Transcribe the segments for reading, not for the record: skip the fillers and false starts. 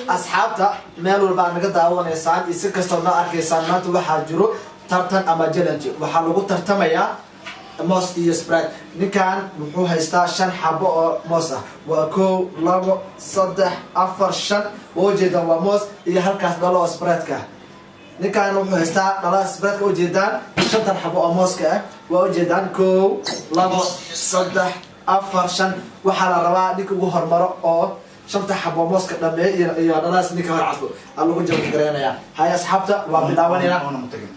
Asxaabta meel walba aad naga daawanaysaan iyo si kastoo noo arkaysaan, maanta waxaa jiro tartan ama challenge. Waxaa lagu tartamayaa moos iyo Sprite. Ninkan wuxuu haystaa shan xabo oo moos ah. Waa kow, labo, saddex, afar, shan. Waa ujeedaan, waa moos iyo halkaas dhalo oo Sprite-ka ah. Ninkan wuxuu haystaa dhalada Sprite-ka, ujeedaan, shantan xabo oo mooska ah. Waa ujeedaan, kow, labo, saddex, afar, shan. Waxaa la rabaa ninka ugu hormaro oo shanta xabo mooska dhameeyo iyo dhaladaas ninka hor cabo aa lagu jawab gareynayaa. Hay, asxaabta, waa bilaabanayna. Oona ma tagin.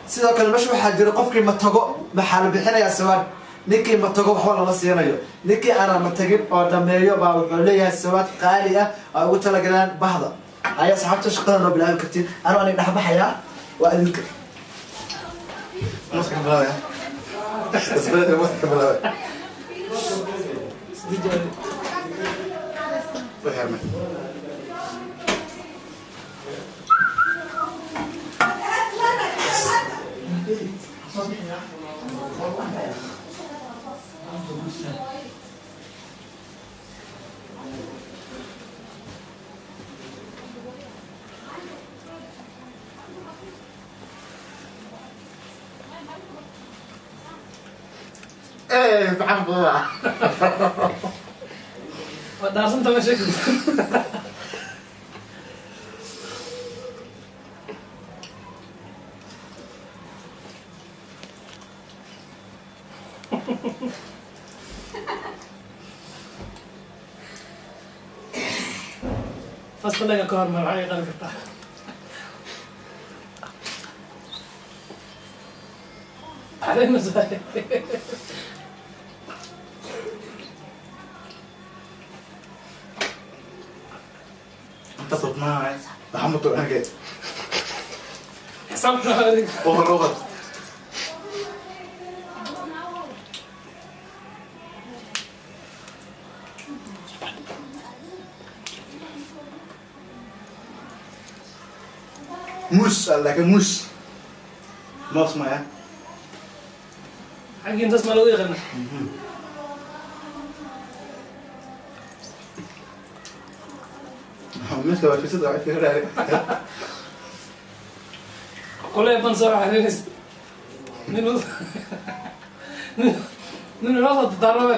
Sidoo kale meesha waxaa jira qofkii matago maxaa la bixinayaa sawaad. Ninkii matago waxba lama siinayo. Ninkii aanan matagin oo dhameeyo baa wuxuu leeyahay sawaad qaali ah oo ay ugu talagaleen bahda. Haya, asxaabta, shaqada noo bilaabi kartiin. Anuu anig dhexbaxayaa, waa idinka. Mooska ka bilaabaya. Sprite mooska ka bilaabaya. U xirmay. Eh, maxaan buuba. Waa dhaarsanta ma sheegi. Fasta laga ka hormar maxay qaadi kartaa? علينا زي. Inta tubnaa maxaa ma tubnaa? Xisaabta. Over, over. Muus, laakiin muus. Moos maya. Xaggii intaas ma lagu yaqaana? Muuska waa fisad waa fiirare. Kuley ban soo xariiris nin inoo soo dadaarma.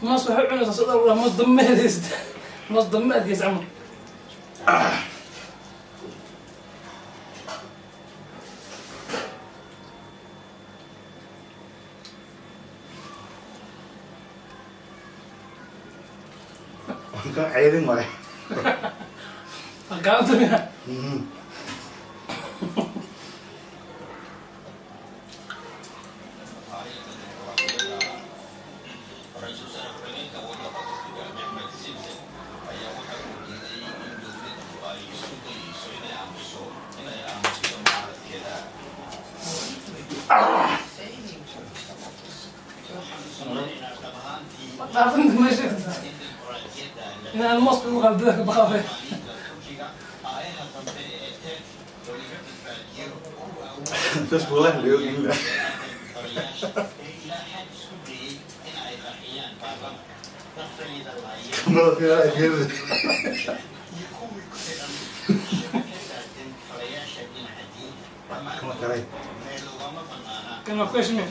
Moos waxay cunaysaa sida uu moos dameediis, moos dameedkiis camal. Kan ceydin waay. Gacanta miya? Ra-iisul wasaare ku-xigeenka waddanka Turkiga Mehmet Simsek ayaa waxa uu diiday in dowladdu ay isku dayeyso inay aamusiso mucaaradkeeda. Dhaafanta ma sheegtid inaan mooska ugu qaldada ka baqaabay. Aayaha dambe ee Tek oo laga badbaadiyo kuwa Facebook live laga gelin. Farayaasha ee ilaa xad isku dayey in ay qarxiyaan baarlamanka dad rayida laayeen Mada fiirare fiirare. Iyo kuwii ku xidhan shabakada falayaasha dhinaca diinta. Kama karay. Meel ugama banaana. Kan waa fresh meat.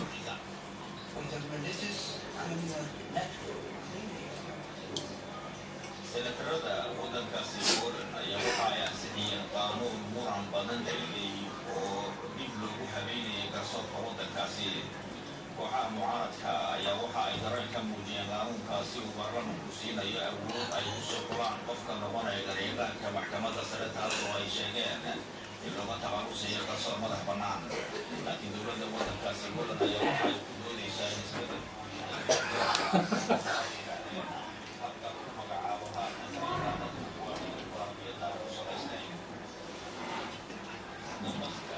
Senatarada waddankaasi Poland ayaa waxa ay ansixiyeen qaanuun muran badan dhaliyey oo dib loogu habeynayay garsoorka waddankaasi. Kooxaha mucaaradka ayaa waxa ay dareen ka muujiyeen qaanuunkaasi uu baarlamanku siinayo awood ay ku soo xulaan qofka noqonaya garyaqaanka maxkamadda sare, taas oo ay sheegeen in looga takhalusayo garsoor madax bannaan. Laakiin dowladda waddankaasi Poland ayaa waxa ay ku doodaysaa in isbedel habka lagu magacaabo haatan garyaqaanadu waa mid dimuqraadiyadda ku salaysnayn. Damaska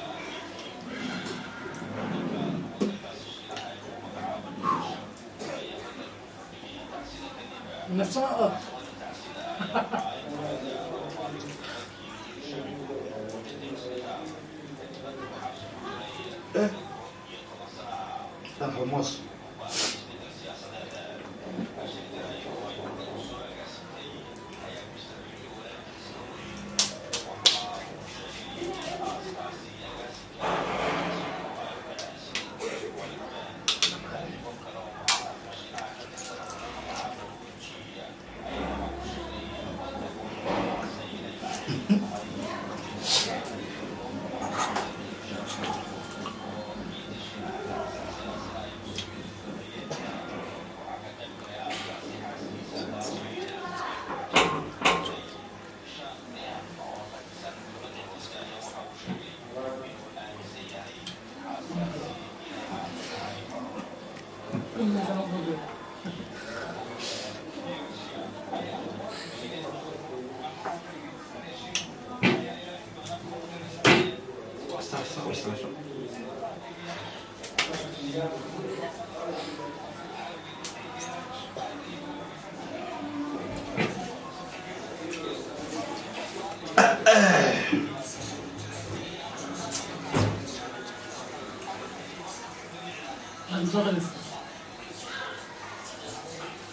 waddankaasi Shiinaha ee lagu magacaabo ayaa Nafsan. Shan xabo moos.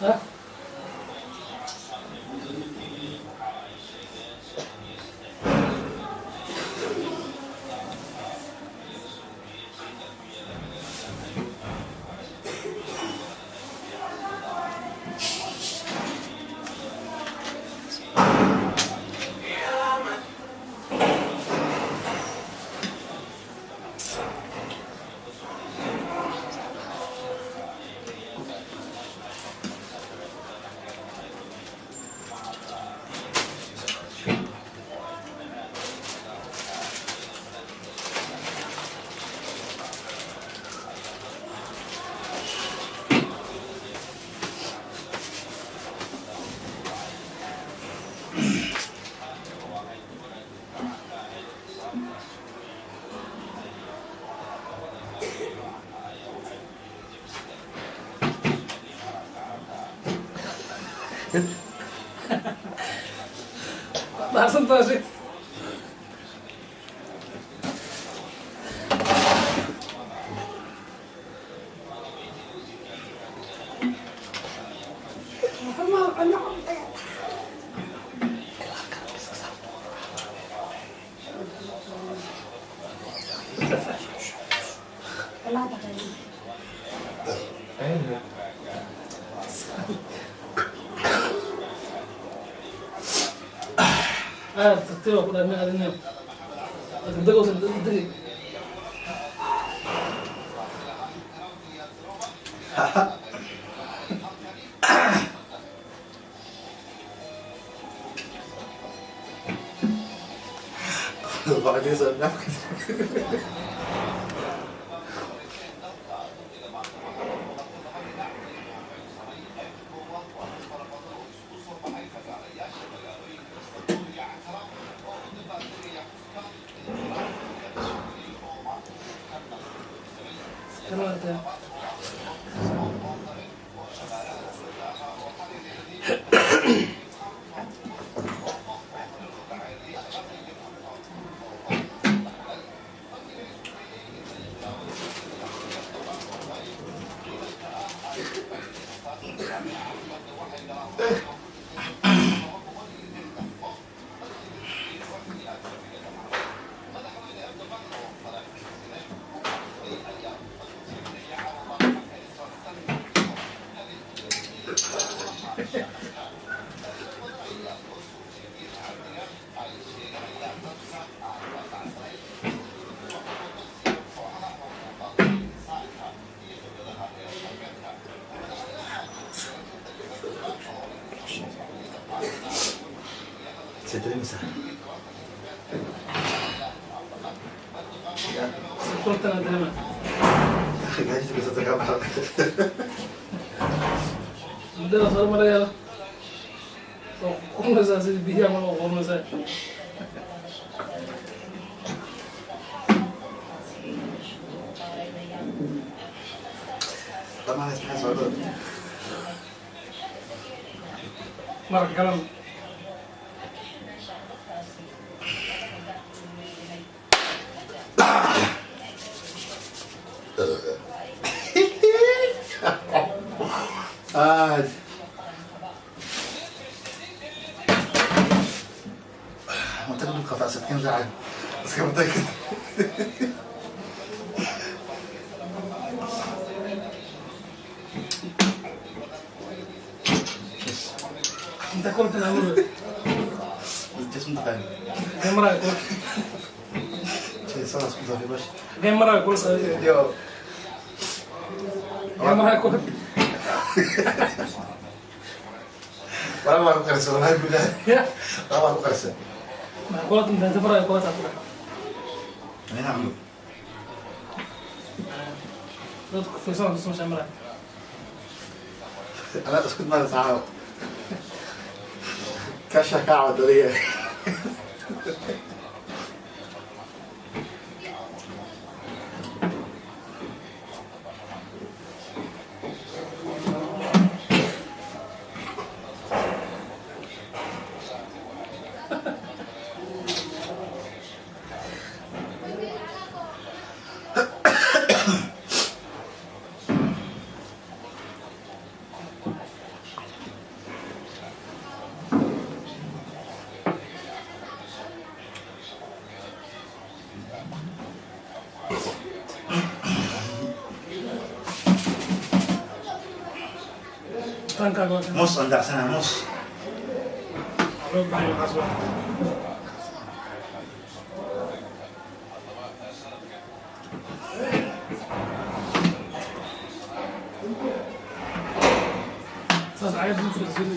ها؟ Mahadsantahay sheekh. Tartiib ku dhaafin adina. Degdeg oo degdeg. Bacdiisa nafka. Marka kalena Ah. ما تاخدوا قطع ستين زعل بس كم متأكد. انت كنت الأول. الجسم تقاني. غير مرة يقول. شيء صار اسمه باش. غير مرة يقول. يو. غير مرة يقول. ولا ما أقرص ولا بالله. ولا ما أقرص. ما قلت انت مرة يقول تقول. نعم. dadku fiirsan tusma shamra. أنا أسكت ما ساعة. كاشة كعبة درية. Moos aan dacsanaa moos. Saas cagad ma fariisin.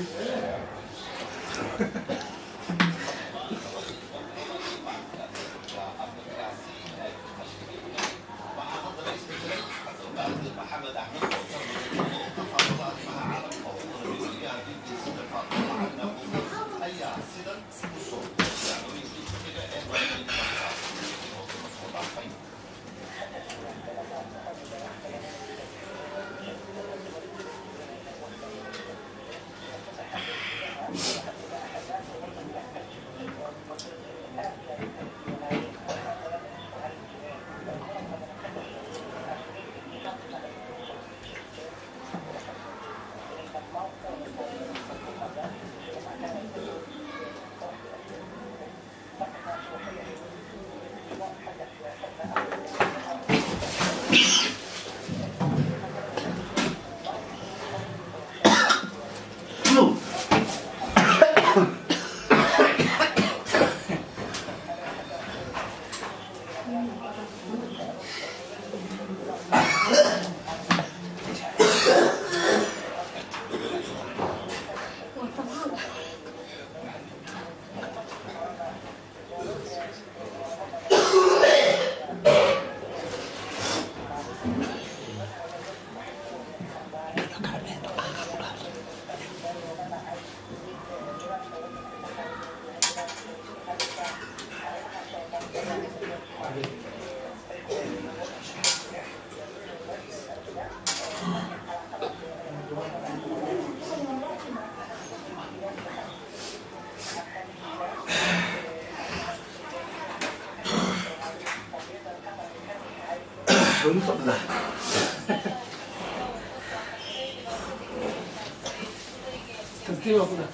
Tartiib ku dheh.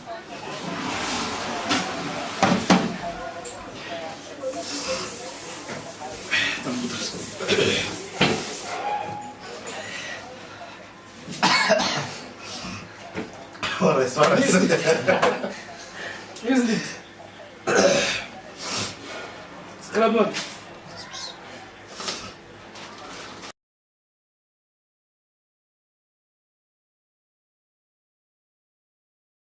Horeys, horeys. Isdid. Iskala mad.